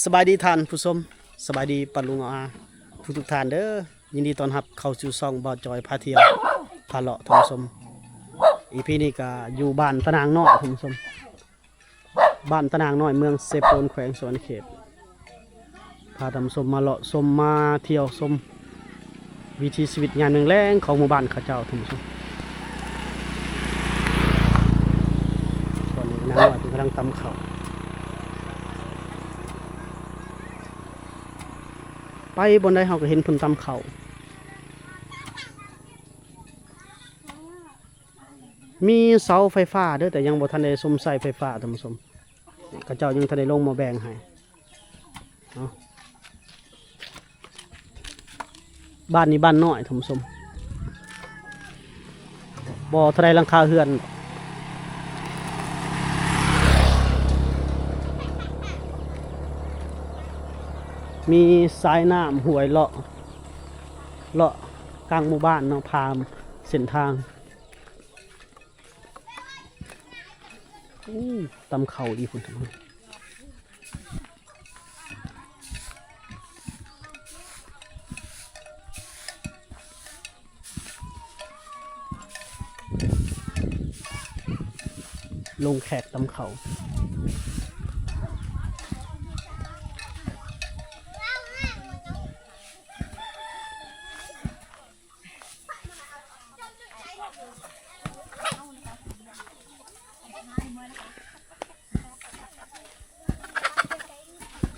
ສະບາຍດີທ່ານຜູ້ຊົມ, ສະບາຍດີປ້າລຸງອາທຸກໆທ່ານເດີ້. ຍິນດີຕ້ອນຮັບເຂົ້າສູ່ຊ່ອງບ່າວຈອຍພາທ່ຽວພາເລາະທ່ານຜູ້ຊົມ. ອີພີນີ້ກະຢູ່ບ້ານຕະນາງນ້ອຍທ່ານຜູ້ຊົມ, ບ້ານຕະນາງນ້ອຍ ເມືອງເຊໂປນ ແຂວງສະຫວັນນະເຂດ. ພາທ່ານຜູ້ຊົມມາເລາະຊົມ ມາທ່ຽວຊົມວິຖີຊີວິດຍາມແລງໆຂອງໝູ່ບ້ານເຂົາເຈົ້າທ່ານຜູ້ຊົມ. ຕອນນີ້ນາງນ້ອຍເພິ່ນກຳລັງຕຳເຂົ້າ. ໄປບ່ອນໃດເຮົາກໍເຫັນເພິ່ນຕຳເຂົ້າ. ມີເສົາໄຟຟ້າເດີ້ ແຕ່ຍັງບໍ່ທັນໄດ້ຊົມໃຊ້ໄຟຟ້າທ່ານຜູ້ຊົມ. ເຂົາເຈົ້າຍັງທັນໄດ້ລົງໝໍ້ແບງໃຫ້ເນາະ. ບ້ານນີ້ບ້ານນ້ອຍທ່ານຜູ້ຊົມ, ບໍ່ເທົ່າໃດຫຼັງຄາເຮືອນ. ມີສາຍນ້ຳຫ້ວຍເລາະ ເລາະກາງໝູ່ບ້ານເນາະ, ຜ່ານເສັ້ນທາງ. ໂອ້ ຕຳເຂົ້າອີກພຸ້ນ. ລົງແຂກຕຳເຂົ້າ.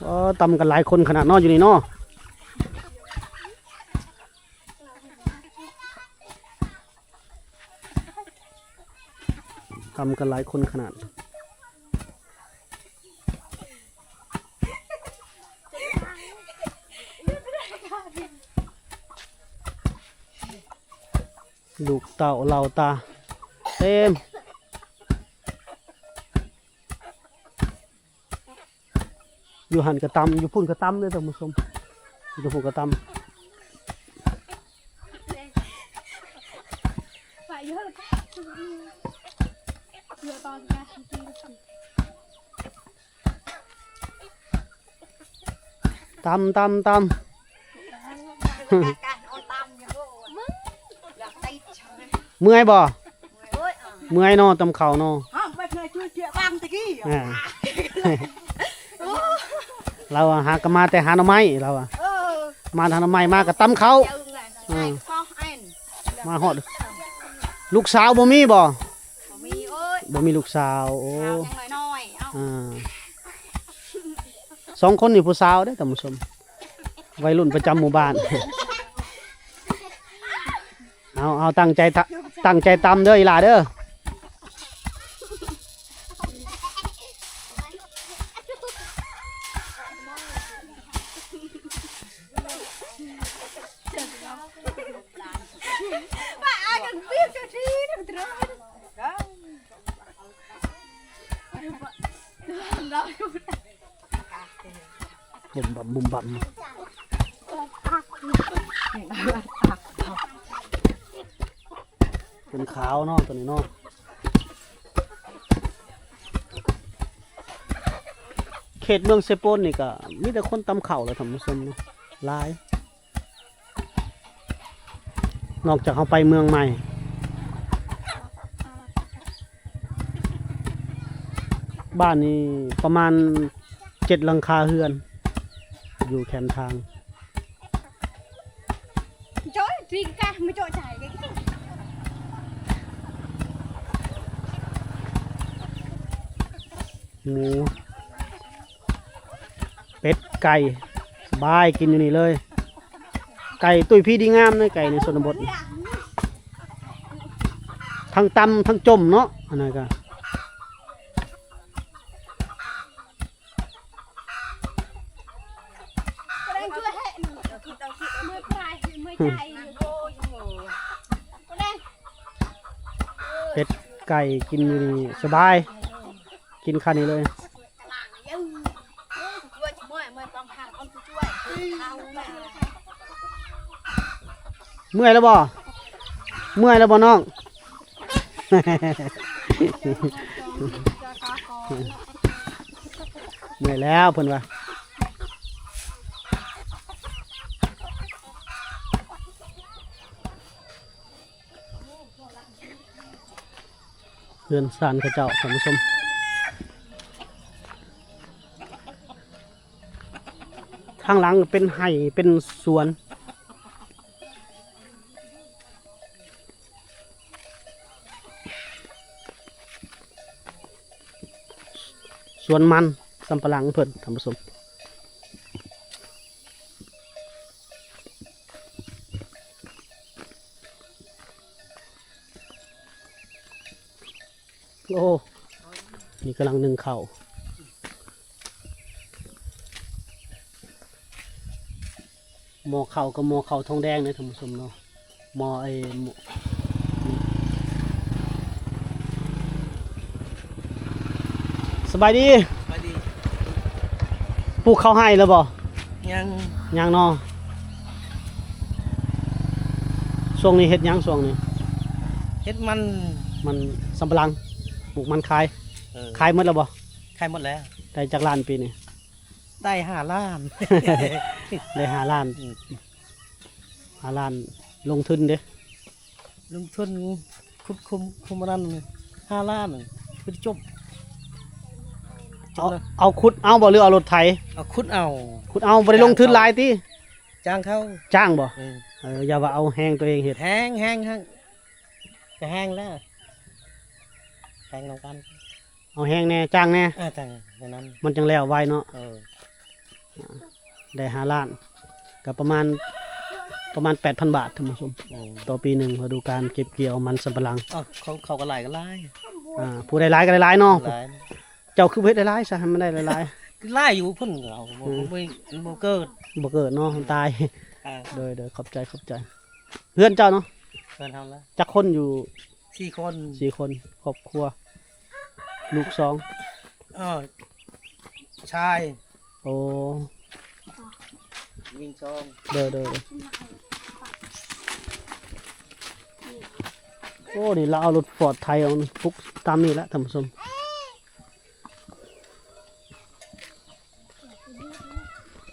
ອໍ ຕຳກັນຫຼາຍຄົນຂະໜາດເນາະ ຢູ່ນີ້ເນາະ, ຕຳກັນຫຼາຍຄົນຂະໜາດ. ລູກເຕົ້າເຫຼົ່າຕາເຕັມ. ຢູ່ຫັ້ນກະຕຳ ຢູ່ພຸ້ນກະຕຳເດີ້ທ່ານຜູ້ຊົມ, ຢູ່ພຸ້ນກະຕຳ. ຕຳ ຕຳ ຕຳ. ເມື່ອຍບໍ່? ເມື່ອຍເນາະ ຕຳເຂົ້າເນາະ. ລາວຫາກະມາແຕ່ຫາໜໍ່ໄມ້ ລາວວ່າ ມາຫາໜໍ່ໄມ້ມາກະຕຳເຂົ້າ. ມາຮອດ ລູກສາວບໍ່ມີບໍ່? ບໍ່ມີ ໂອ້ຍ ບໍ່ມີລູກສາວ. ໂອ້ ສາວຍັງນ້ອຍໆ ເອົ້າ ອ່າ ສອງຄົນນີ້ຜູ້ສາວເດ້ທ່ານຜູ້ຊົມ, ໄວລຸ້ນປະຈຳໝູ່ບ້ານ. ເອົາ ເອົາ ຕັ້ງໃຈຕະ ຕັ້ງໃຈຕຳເດີ້ອີ່ຫຼ້າເດີ້. ບຸມບັມ ບຸມບັມ ເປັນຂາວເນາະ ໂຕນີ້ເນາະ. ເຂດເມືອງເຊໂປນນີ້ກະມີແຕ່ຄົນຕຳເຂົ້າແຫຼະທ່ານຜູ້ຊົມເນາະ ຫຼາຍ. ນອກຈາກເຮົາໄປເມືອງໃໝ່, ບ້ານນີ້ປະມານເຈັດຫຼັງຄາເຮືອນ ຢູ່ແຄມທາງ. ໝູ ເປັດ ໄກ່ ສະບາຍ ກິນຢູ່ນີ້ເລີຍ. ໄກ່ຕຸ້ຍພີດີງາມເດ້ ໄກ່ໃນຊົນນະບົດ ທັງຕຳທັງຈົ່ມເນາະ. ອັນນັ້ນກະ ເປັດໄກ່ກິນຢູ່ນີ້ສະບາຍ ກິນຄານີ້ເລີຍ. ເມື່ອຍແລ້ວບໍ່? ເມື່ອຍແລ້ວບໍ່ນ້ອງ? ເມື່ອຍແລ້ວເພິ່ນວ່າ. ເຮືອນຊານເຂົາເຈົ້າ ທ່ານຜູ້ຊົມ. ທາງຫຼັງເປັນໄຮ່ເປັນສວນ ສວນມັນສຳປະຫຼັງເພິ່ນ ທ່ານຜູ້ຊົມ. ໂອ້ ນີ້ກຳລັງໜຶ້ງເຂົ້າ ໝໍ້ເຂົ້າກັບໝໍ້ເຂົ້າທອງແດງເດ້ ທ່ານຜູ້ຊົມເນາະ. ໝໍ້ ເອີ ໝໍ້ ສະບາຍດີ. ສະບາຍດີ. ປູກເຂົ້າໄຮ່ແລ້ວບໍ່? ຍັງ. ຍັງເນາະ. ຊ່ວງນີ້ເຮັດຫຍັງຊ່ວງນີ້? ເຮັດມັນ. ມັນສຳປະຫຼັງ ປູກມັນຂາຍ. ເອີ ຂາຍໝົດແລ້ວບໍ່? ຂາຍໝົດແລ້ວ. ໄດ້ຈັກລ້ານປີນີ້? ໄດ້ຫ້າລ້ານ. ໄດ້ຫ້າລ້ານ. ອືມ ຫ້າລ້ານ. ລົງທຶນເດ້? ລົງທຶນຂຸດຂຸມ ຂຸມອັນນັ້ນຫ້າລ້ານ ຄືຈະຈົບ. ເອົາ ເອົາຂຸດເອົາບໍ່ ຫຼືເອົາລົດໄຖ? ເອົາຂຸດເອົາ. ຂຸດເອົາ ບໍ່ໄດ້ລົງທຶນຫຼາຍຕິ? ຈ້າງເຂົາ. ຈ້າງບໍ່? ເອີ ເອີ ຢ່າວ່າເອົາແຮງຕົວເອງເຮັດ. ແຮງ ແຮງ ແຮງ ກະແຮງແລ້ວ ແຮງນຳກັນ. ເອົາແຮງແດ່ ຈ້າງແດ່. ເອີ ຈ້າງແນວນັ້ນ ມັນຈັ່ງແລ້ວໄວເນາະ. ເອີ ໄດ້ຫ້າລ້ານ ກໍປະມານ ປະມານແປດພັນບາດ ທ່ານຜູ້ຊົມ. ໂອ້ ຕໍ່ປີໜຶ່ງ ລະດູການເກັບກ່ຽວມັນສຳປະຫຼັງ. ເອົາ ເຂົາ ເຂົາກໍຫຼາຍກໍຫຼາຍ. ອ່າ ຜູ້ໃດຫຼາຍກໍໄດ້ຫຼາຍເນາະ. ຫຼາຍ. ເຈົ້າຄືບໍ່ເຮັດຫຼາຍໆຊະ ໃຫ້ມັນໄດ້ຫຼາຍໆ? ຫຼາຍຢູ່ ເພິ່ນເອົາ ບໍ່ ອືມ ບໍ່ ບໍ່ເກີດ ບໍ່ເກີດເນາະ ມັນຕາຍ. ອ່າ ໂດຍ ໂດຍ ຂອບໃຈ ຂອບໃຈ. ເຮືອນເຈົ້າເນາະ? ເຮືອນເຮົາລະ. ຈັກຄົນຢູ່? ສີ່ຄົນ. ສີ່ຄົນ ຄອບຄົວ ລູກສອງ. ເອີ ຊາຍ. ໂອ້ ຍິງສອງ. ໂດຍ ໂດຍ ໂດຍ. ໂອ້ ນີ້ລາວເອົາລົດຟອດໄຖອອກ ປຸກຕາມນີ້ແຫຼະ ທ່ານຜູ້ຊົມ.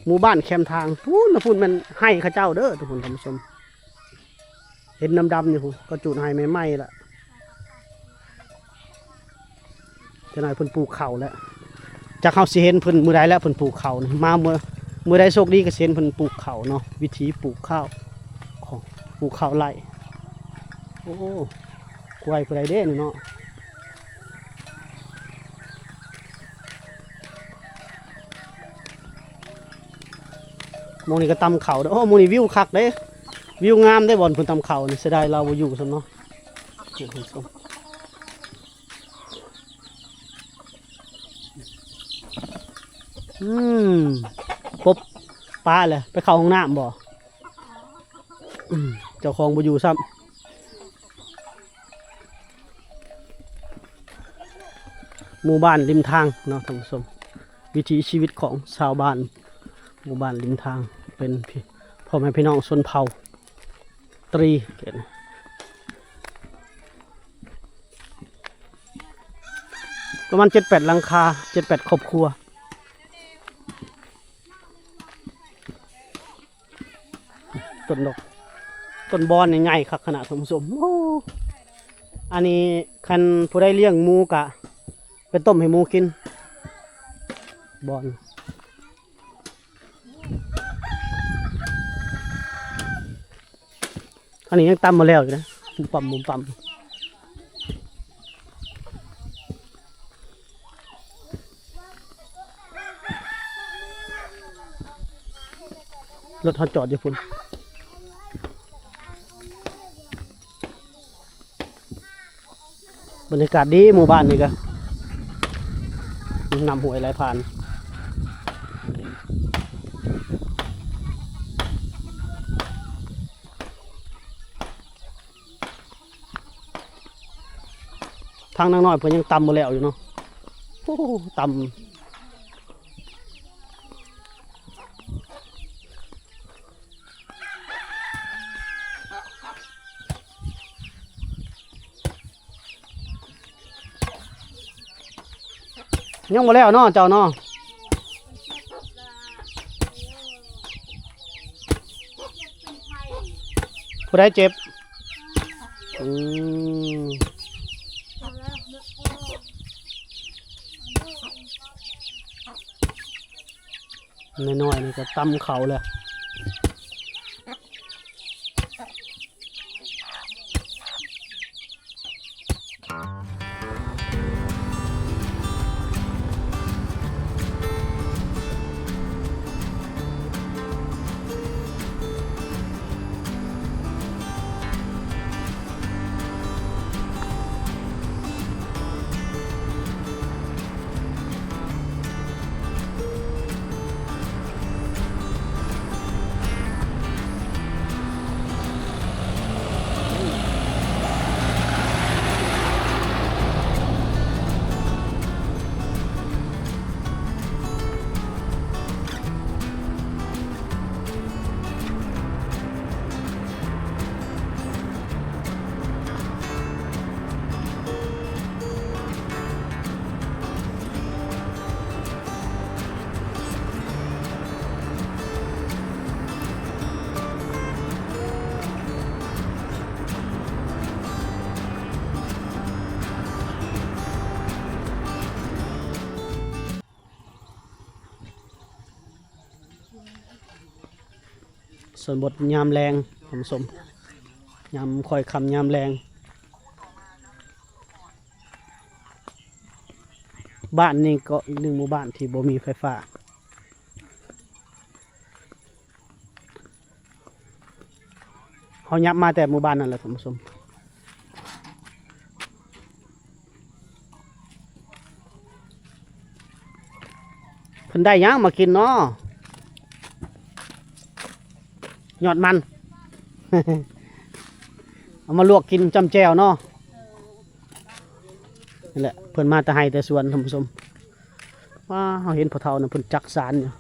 ໝູ່ບ້ານແຄມທາງພຸ້ນນະ ພຸ້ນແມ່ນໄຮ່ເຂົາເຈົ້າເດີ ທຸກຄົນ ທ່ານຜູ້ຊົມ. ເຫັນດຳໆຢູ່ພຸ້ນ ກໍຈູດໄຮ່ໃໝ່ໆລະ. ຈັກໜ້ອຍເພິ່ນປູກເຂົ້າແລ້ວ ຈັກເຮົາຊິເຫັນເພິ່ນມື້ໃດແລ້ວ ເພິ່ນປູກເຂົ້ານີ້. ມາເມື່ອ ມື້ໃດໂຊກດີກໍຊິເຫັນເພິ່ນປູກເຂົ້າເນາະ. ວິຖີປູກເຂົ້າ ຂອງ ປູກເຂົ້າໄຮ່. ໂອ້ ກວາຍຜູ້ໃດເດ້ນີ້ເນາະ. ໝ່ອງນີ້ກໍຕຳເຂົ້າເດີ. ໂອ້ ໝ່ອງນີ້ວິວຄັກເດ້ ວິວງາມເດ້ ບ່ອນເພິ່ນຕຳເຂົ້ານີ້. ເສຍດາຍລາວບໍ່ຢູ່ຊ້ຳເນາະ. ອືມ ປົບ ປາແຫຼະ ໄປເຂົ້າຫ້ອງນ້ຳບໍ່? ອືມ ເຈົ້າຂອງບໍ່ຢູ່ຊ້ຳ. ໝູ່ບ້ານລິມທາງເນາະທ່ານຜູ້ຊົມ, ວິຖີຊີວິດຂອງຊາວບ້ານໝູ່ບ້ານລິມທາງ ເປັນພີ່ ພໍ່ແມ່ພີ່ນ້ອງຊົນເຜົ່າຕຣີ ປະມານເຈັດແປດຫຼັງຄາ ເຈັດແປດຄອບຄົວ. ຕົ້ນດອກ ຕົ້ນບອນນີ້ໃຫຍ່ຄັກຂະໜາດທ່ານຜູ້ຊົມ. ໂອ້ ອັນນີ້ຄັນຜູ້ໃດລ້ຽງໝູກະໄປຕົ້ມໃຫ້ໝູກິນ ບອນ. ອັນນີ້ຍັງຕຳບໍ່ແລ້ວຢູ່ນະ ປຸ້ມປັ້ມ ປຸ້ມປັ້ມ. ລົດເຮົາຈອດຢູ່ພຸ້ນ. ບັນຍາກາດດີ ໝູ່ບ້ານນີ້ກະ ນ້ຳຫ້ວຍໄຫຼຜ່ານ. ທາງນາງນ້ອຍເພິ່ນຍັງຕຳບໍ່ແລ້ວຢູ່ເນາະ. ໂອ້ ຕຳ ຍັງບໍ່ແລ້ວເນາະ ເຈົ້າເນາະ. ຜູ້ໃດເຈັບ? ອືມ. ນ້ອຍໆນີ້ກໍຕຳເຂົ້າແລ້ວ. ສ່ວນບົດຍາມແລງ ທ່ານຜູ້ຊົມ, ຍາມຄ່ອຍຄ່ຳຍາມແລງ. ບ້ານນີ້ກໍອີກໜຶ່ງໝູ່ບ້ານທີ່ບໍ່ມີໄຟຟ້າ. ເຮົາຫຍັບມາແຕ່ໝູ່ບ້ານນັ້ນແຫຼະ ທ່ານຜູ້ຊົມ. ເພິ່ນໄດ້ຫຍັງມາກິນເນາະ? ຍອດມັນ ເອົາມາລວກກິນຈ້ຳແຈ່ວເນາະ. ນີ້ແຫຼະ ເພິ່ນມາແຕ່ໄຮ່ແຕ່ສວນ ທ່ານຜູ້ຊົມ. ວ້າ ເຮົາເຫັນພໍ່ເຖົ້ານະ ເພິ່ນຈັກສານຢູ່.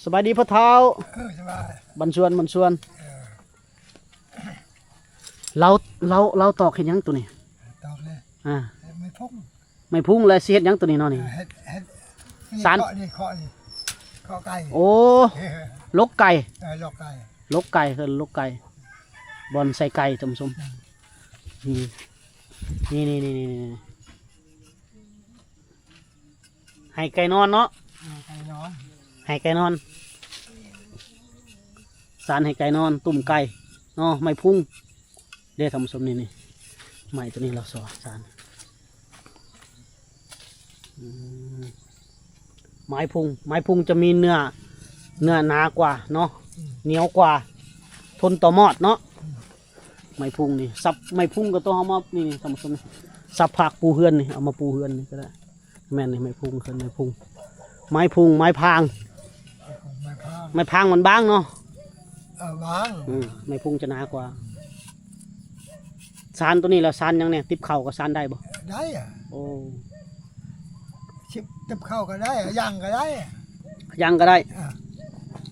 ສະບາຍດີພໍ່ເຖົ້າ. ເອີ ສະບາຍ. ບັນຊວນ ບັນຊວນ. ເອີ ລາວ ລາວ ລາວຕອກເຮັດຫຍັງໂຕນີ້? ຕອກເລີຍ. ອ່າ ເຮັດໄມ້ພຸງ. ໄມ້ພຸງ ແລ້ວຊິເຮັດຫຍັງໂຕນີ້ເນາະນີ້? ເຮັດ ເຮັດ ສານ ນີ້ເຄາະ ນີ້ເຄາະ ນີ້ເຄາະໄກ່. ໂອ້ ເອີ ຫຼົກໄກ່. ເອີ ຫຼົກໄກ່ ຫຼົກໄກ່ ເອີ້ນຫຼົກໄກ່ ບ່ອນໃສ່ໄກ່ ທ່ານຜູ້ຊົມ. ອືມ ນີ້ ນີ້ ນີ້ ນີ້ ນີ້. ໃຫ້ໄກ່ນອນເນາະ. ເອີ ໄກ່ນອນ ໃຫ້ໄກ່ນອນ. ສານໃຫ້ໄກ່ນອນ ຕຸ້ມໄກ່ເນາະ. ໄມ້ພຸງເດ້ທ່ານຜູ້ຊົມ. ນີ້ ນີ້ ໄມ້ໂຕນີ້ລາວຊອສານ. ອືມ ໄມ້ພຸງ ໄມ້ພຸງຈະມີເນື້ອ ເນື້ອໜາກວ່າເນາະ. ອືມ ໜຽວກວ່າ ທົນຕໍ່ມອດເນາະ. ອືມ ໄມ້ພຸງນີ້ ສັບໄມ້ພຸງກໍຕ້ອງເອົາມາ ນີ້ ນີ້ ທ່ານຜູ້ຊົມ ສັບພາກປູເຮືອນນີ້ ເອົາມາປູເຮືອນນີ້ກໍໄດ້. ແມ່ນນີ້ ໄມ້ພຸງ ເອີ້ນໄມ້ພຸງ ໄມ້ພຸງ ໄມ້ພາງ ໄມ້ພາງ ໄມ້ພາງມັນບາງເນາະ. ເອີ ບາງ. ອືມ ໄມ້ພຸງຈະໜາກວ່າ. ສານໂຕນີ້ແລ້ວ ສານຫຍັງແດ່? ຕິບເຂົ້າກໍສານໄດ້ບໍ່? ໄດ້ອະ. ໂອ້ ຕິບເຂົ້າກໍໄດ້ ຍ່າງກໍໄດ້ ຍ່າງກໍໄດ້. ເອີ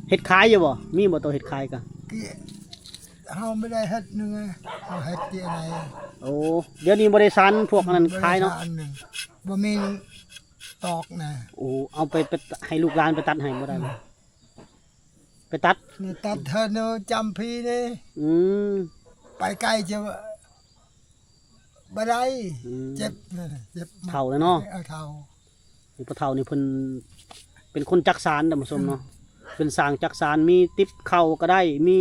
ເຮັດຂາຍຢູ່ບໍ່? ມີບໍ່ໂຕເຮັດຂາຍກະ? ເຮົາບໍ່ໄດ້ເຮັດໜຶ່ງ ເຮົາເຮັດທີ່ອັນໃດ. ໂອ້ ດຽວນີ້ບໍ່ໄດ້ສານພວກອັນນັ້ນຂາຍເນາະ. ບໍ່ມີຕອກນະ. ໂອ້ ເອົາໄປ ໄປໃຫ້ລູກຫຼານໄປຕັດໃຫ້ບໍ່ໄດ້ບໍ່? ອືມ ໄປຕັດ ນີ້ຕັດເທີນຈຳພີນີ້. ອືມ ໄປໄກຈະບໍ່ໄດ້. ອືມ ເຈັບ ເຈັບ ເຖົ້າແລ້ວເນາະ. ເອີ ເຖົ້າ. ພໍ່ເຖົ້ານີ້ເພິ່ນເປັນຄົນຈັກສານທ່ານຜູ້ຊົມເນາະ. ອືມ ເພິ່ນສ້າງຈັກສານ ມີຕິບເຂົ້າກໍໄດ້ ມີ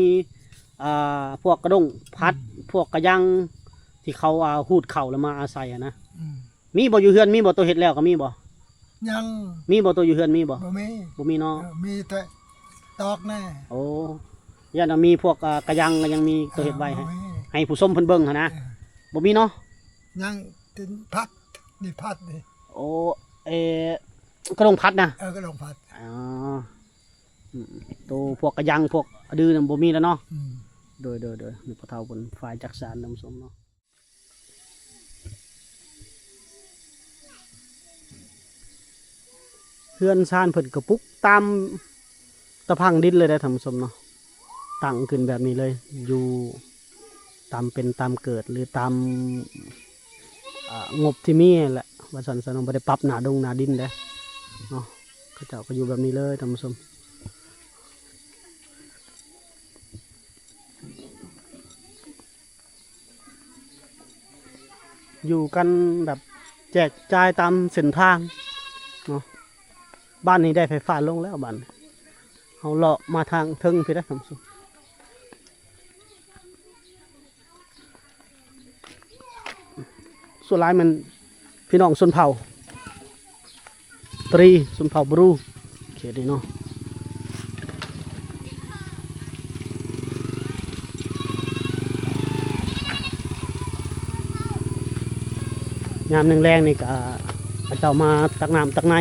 ອ່າ ພວກກະດົ້ງພັດ ອືມ ພວກກະຍັງ ທີ່ເຂົາ ອ່າ ຫູດເຂົ້າແລ້ວມາອາໄສຫັ້ນນະ. ອືມ ມີບໍ່ຢູ່ເຮືອນ? ມີບໍ່ ໂຕເຮັດແລ້ວກໍມີບໍ່? ຍັງ. ມີບໍ່ ໂຕຢູ່ເຮືອນມີບໍ່? ບໍ່ມີ. ບໍ່ມີເນາະ. ເອີ ມີແຕ່ຕອກແນ່. ໂອ້ ຢ້ານວ່າມີພວກ ອ່າ ກະຍັງ ກໍຍັງມີໂຕເຮັດໄວ້ໃຫ້ ເອີ ບໍ່ມີ ໃຫ້ຜູ້ຊົມເພິ່ນເບິ່ງຫັ້ນນະ. ເອີ ບໍ່ມີເນາະ. ຍັງ ຕິນພັດ ນີ້ພັດນີ້. ໂອ້ ເອ ກະດົ້ງພັດນະ? ເອີ ກະດົ້ງພັດ. ອໍ ອືມ ໂຕພວກກະຍັງ ພວກອະດືນັ້ນບໍ່ມີແລ້ວເນາະ. ອືມ ໂດຍ ໂດຍ ໂດຍ. ນີ້ພໍ່ເຖົ້າເພິ່ນຝ່າຍຈັກສານທ່ານຜູ້ຊົມເນາະ. ເຮືອນຊານເພິ່ນກໍປຸກຕາມຕະພັງດິນເລີຍເດ້ທ່ານຜູ້ຊົມເນາະ. ຕັ້ງຂຶ້ນແບບນີ້ເລີຍ ຢູ່ຕາມເປັນຕາມເກີດ ຫຼື ຕາມ ອ່າ ງົບທີ່ມີຫັ້ນແຫຼະ ວ່າຊັ້ນຊະເນາະ. ບໍ່ໄດ້ປັບໜ້າດົງໜ້າດິນເດ້ເນາະ. ເຂົາເຈົ້າກໍຢູ່ແບບນີ້ເລີຍທ່ານຜູ້ຊົມ. ຢູ່ກັນແບບ ກຈ່າຍຕາມເສັ້ນທາງເນາະ. ບ້ານນີ້ໄດ້ໄຟຟ້າລົງແລ້ວ ບ້ານນີ້ ເຮົາເລາະມາທາງເທິງພີ້ໄດ໋ທ່ານຜູ້ຊົມ. ສ່ວນຫຼາຍແມ່ນພີ່ນ້ອງຊົນເຜົ່າຕຣີ ຊົນເຜົ່າບຣູ ເຂດນີ້ເນາະ. ຍາມແລງໆນີ້ກະເຂົາເຈົ້າມາຕັກນ້ຳຕັກໃນ.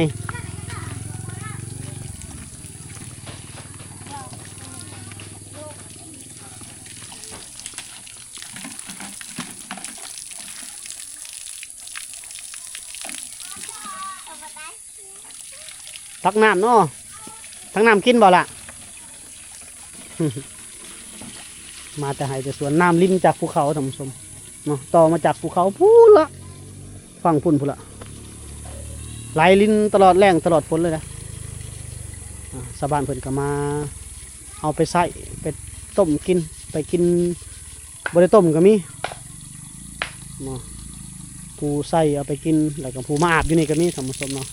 ຕັກນ້ຳເນາະ ຕັກນ້ຳກິນບໍ່ລະ? ມາແຕ່ໄຮ່ແຕ່ສວນ ນ້ຳລິນຈາກພູເຂົາທ່ານຜູ້ຊົມເນາະ ຕໍ່ມາຈາກພູເຂົາພຸ້ນລະ ຝັ່ງພຸ້ນພຸ້ນລະ ໄຫຼລິນຕະຫຼອດແລ້ງຕະຫຼອດຝົນເລີຍນະ. ອາ ຊາວບ້ານເພິ່ນກໍມາເອົາໄປໃຊ້ ໄປຕົ້ມກິນ ໄປກິນ ບໍ່ໄດ້ຕົ້ມກໍມີເນາະ ຜູ້ໃຊ້ເອົາໄປກິນ ແລ້ວກໍຜູ້ມາອາບຢູ່ນີ້ກໍມີທ່ານຜູ້ຊົມເນາະ.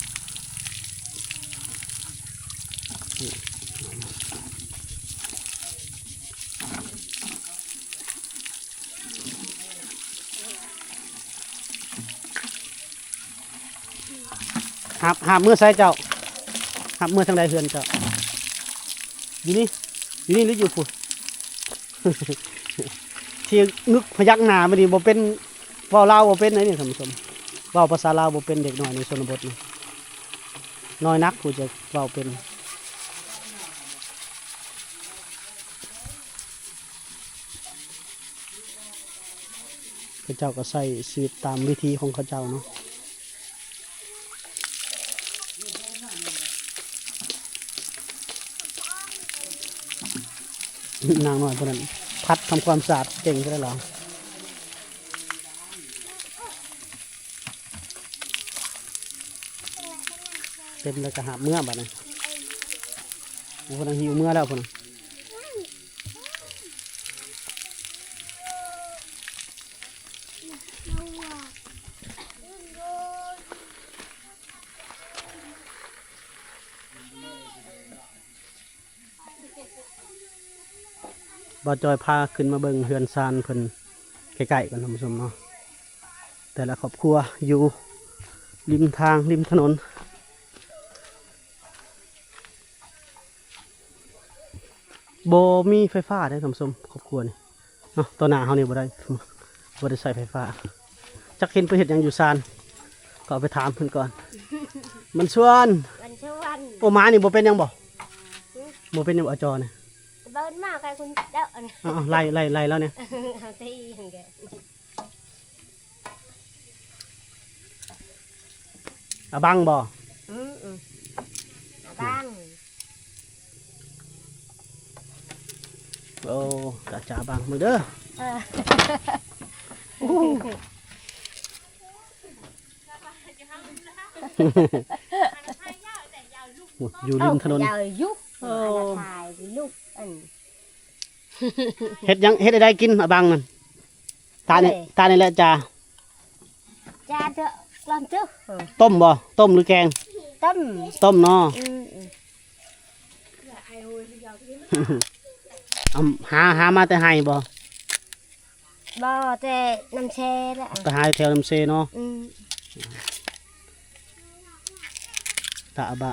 ຫາບ ຫາບເມືອໃສເຈົ້າ? ຫາບເມືອທາງໃດເຮືອນເຈົ້າ? ຢູ່ນີ້ ຢູ່ນີ້ຫຼືຢູ່ພຸ້ນ? ທີ່ງຶກພະຍັກໜ້າມານີ້ບໍ່ເປັນ ເວົ້າລາວບໍ່ເປັນໃດນີ້ທ່ານຜູ້ຊົມ ເວົ້າພາສາລາວບໍ່ເປັນ ເດັກນ້ອຍໃນຊົນນະບົດນີ້ ນ້ອຍນັກຜູ້ຈະເວົ້າເປັນ. ເຂົາເຈົ້າກໍໃຊ້ຊີວິດຕາມວິຖີຂອງເຂົາເຈົ້າເນາະ. ນາງນ້ອຍຜູ້ນັ້ນ ພັດທຳຄວາມສະອາດເກັ່ງແທ້ລາວ. ເຕັມແລ້ວກໍຫາບເມືອບາດນີ້. ໂອ້ ພຸ້ນນະ ຫິວເມືອແລ້ວພຸ້ນນະ. ບ່າວຈອຍພາຂຶ້ນມາເບິ່ງເຮືອນຊານເພິ່ນໃກ້ໆ ກ່ອນທ່ານຜູ້ຊົມເນາະ. ແຕ່ລະຄອບຄົວຢູ່ລິມທາງ ລິມຖະໜົນ ບໍ່ມີໄຟຟ້າເດ້ທ່ານຜູ້ຊົມ ຄອບຄົວນີ້ເນາະ. ຕໍ່ໜ້າເຮົານີ້ບໍ່ໄດ້ ບໍ່ໄດ້ໃຊ້ໄຟຟ້າ. ຈັກເຫັນໄປເຮັດຫຍັງຢູ່ຊານ ກໍເອົາໄປຖາມເພິ່ນກ່ອນ. ມັນຊວນ ມັນຊວນ. ໂອ້ ໝານີ້ບໍ່ເປັນຫຍັງບໍ່? ຫື? ບໍ່ເປັນຫຍັງບໍ່ ອາຈໍນີ້? ເບິ່ງມາໃກ້ຄຸນເຈົ້າ. ເອົາໆ ໄລ່ ໄລ່ ໄລ່ລາວແດ່. ເອົາຕີຫັ້ນແກ. ອາບັງບໍ່? ອືມ ອືມ ອາບັງ. ໂອ້ ກະຈາບັງເບິ່ງເດີ. ເອີ ຢູ່ລິມຖະໜົນ. ເອີ ເອົາຢູ່ ເອີ ເຮັດຫຍັງ ເຮັດໃດກິນອາບັງນັ້ນ? ຕານີ້ ເອີ ຕານີ້ແຫຼະຈ້າ. ຈ້າເຖາະ ລອງດູ. ເອີ ຕົ້ມບໍ່? ຕົ້ມຫຼືແກງ? ຕົ້ມ ຕົ້ມເນາະ. ອືມ ອືມ ເອົາ ຫາ ຫາມາແຕ່ໄຮ່ບໍ່? ບໍ່ ແຕ່ນ້ຳເຊແຫຼະ. ໄປຫາແຖວນ້ຳເຊເນາະ. ອືມ ຕາອາບາ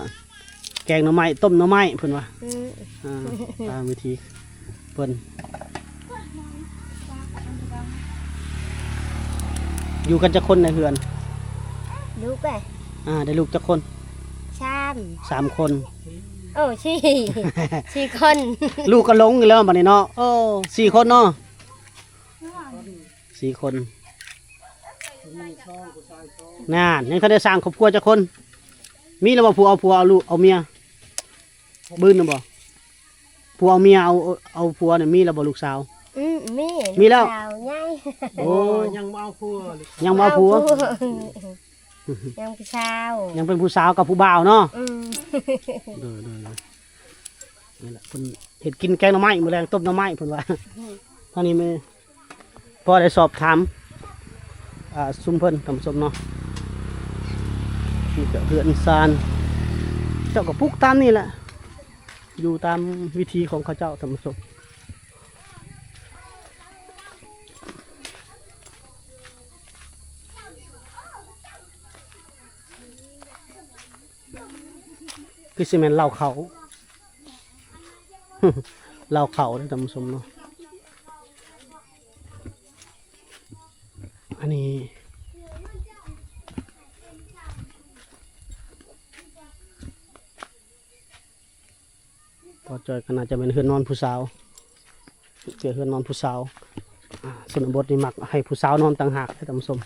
ແກງໜໍ່ໄມ້ ຕົ້ມໜໍ່ໄມ້ເພິ່ນວ່າ. ອືມ ອ່າ ຕາມວິທີເພິ່ນ. ຢູ່ກັນຈັກຄົນໃນເຮືອນ? ລູກເອີຍ ອ່າ ໄດ້ລູກຈັກຄົນ? ສາມ ສາມຄົນ. ໂອ້ ສີ່ ສີ່ຄົນ. ລູກກໍຫຼົງຢູ່ແລ້ວບັດນີ້ເນາະ. ໂອ້ ສີ່ຄົນເນາະ. ສີ່ຄົນ. ນັ້ນ ຍັງທັນໄດ້ສ້າງຄອບຄົວຈັກຄົນ? ມີແລ້ວບໍ່ ຜູ້ເອົາຜົວເອົາລູກເອົາເມຍ? ບືນນະບໍ່? ຜູ້ເອົາເມຍເອົາ ເອົາຜົວນະ ມີແລ້ວບໍ່ລູກສາວ? ອືມ ມີ ມີແລ້ວ ລູກສາວໃຫຍ່. ໂອ້ ຍັງບໍ່ເອົາຜົວ ຍັງບໍ່ເອົາຜົວ. ເອົາ ຍັງຜູ້ສາວ ຍັງເປັນຜູ້ສາວກັບຜູ້ບ່າວເນາະ. ອືມ ໂດຍ ໂດຍ ໂດຍ. ນີ້ແຫຼະ ເພິ່ນເຮັດກິນແກງໜໍ່ໄມ້ ມື້ແລງຕົ້ມໜໍ່ໄມ້ເພິ່ນວ່າ. ອືມ ທາງນີ້ມີ ພໍໄດ້ສອບຖາມ ອ່າ ຊຸມເພິ່ນທ່ານຜູ້ຊົມເນາະ. ນີ້ກໍເຮືອນຊານ ເຈົ້າກໍປຸກຕາມນີ້ແຫຼະ ຢູ່ຕາມວິຖີຂອງເຂົາເຈົ້າ ທ່ານຜູ້ຊົມ. ຄືຊິແມ່ນເລົ້າເຂົ້າ ເລົ້າເຂົ້າເດ້ທ່ານຜູ້ຊົມເນາະ. ອັນນີ້ພໍ່ຈ້ອຍກໍໜ້າຈະແມ່ນເຮືອນນອນຜູ້ສາວ ເປັນເຮືອນນອນຜູ້ສາວ. ອ່າ ຊົນນະບົດນີ້ມັກໃຫ້ຜູ້ສາວນອນຕ່າງຫາກເດ້ທ່ານຜູ້ຊົມ.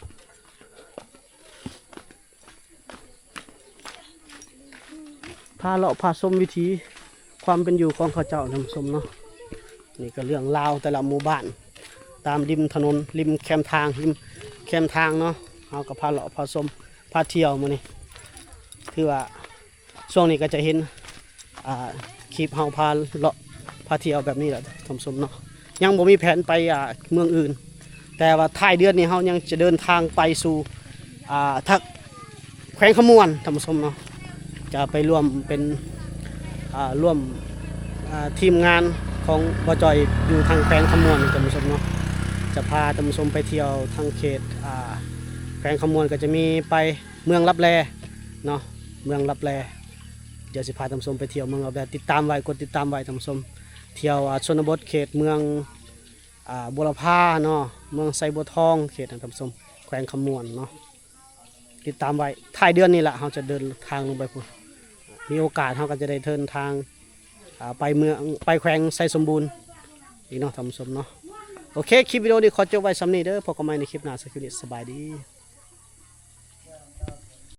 ພາເລາະພາຊົມວິຖີຄວາມເປັນຢູ່ຂອງເຂົາເຈົ້າທ່ານຜູ້ຊົມເນາະ. ນີ້ກໍເລື່ອງລາວແຕ່ລະໝູ່ບ້ານ ຕາມລິມຖະໜົນ ລິມແຄມທາງ ລິມແຄມທາງເນາະ. ເຮົາກໍພາເລາະພາຊົມ ພາທ່ຽວມື້ນີ້ ຖືວ່າຊ່ວງນີ້ກໍຈະເຫັນ ອ່າ ຄລິບເຮົາພາເລາະພາທ່ຽວແບບນີ້ແຫຼະທ່ານຜູ້ຊົມເນາະ. ຍັງບໍ່ມີແຜນໄປ ອ່າ ເມືອງອື່ນ ແຕ່ວ່າທ້າຍເດືອນນີ້ເຮົາຍັງຈະເດີນທາງໄປສູ່ ອ່າ ທາງແຂວງຄຳມ່ວນທ່ານຜູ້ຊົມເນາະ. ຈະໄປຮ່ວມເປັນ ອ່າ ຮ່ວມ ອ່າ ທີມງານຂອງບ່າວຈ່ອຍຢູ່ທາງແຂວງຄຳມ່ວນທ່ານຜູ້ຊົມເນາະ. ຈະພາທ່ານຜູ້ຊົມໄປທ່ຽວທາງເຂດ ອ່າ ແຂວງຄຳມ່ວນ ກໍຈະມີໄປເມືອງລັບແລເນາະ ເມືອງລັບແລ. ດຽວຊິພາທ່ານຜູ້ຊົມໄປທ່ຽວເມືອງລັບແລ ຕິດຕາມໄວ້ ກົດຕິດຕາມໄວ້ທ່ານຜູ້ຊົມ. ທ່ຽວ ອ່າ ຊົນນະບົດເຂດເມືອງ ອ່າ ບົວລະພາເນາະ ເມືອງໄຊບົວທອງ ເຂດນັ້ນທ່ານຜູ້ຊົມ ແຂວງຄຳມ່ວນເນາະ. ຕິດຕາມໄວ້ ທ້າຍເດືອນນີ້ລະ ເຮົາຈະເດີນທາງລົງໄປພຸ້ນ ມີໂອກາດເຮົາກໍຈະໄດ້ເດີນທາງ ອ່າ ໄປເມືອງ ໄປແຂວງໄຊສົມບູນອີກເນາະທ່ານຜູ້ຊົມເນາະ. ໂອເຄ ຄລິບວິດີໂອນີ້ຂໍຈົບໄວ້ສ່ຳນີ້ເດີ ພົບກັນໃໝ່ໃນຄລິບໜ້າ ສຳລັບຄລິບນີ້ ສະບາຍດີ.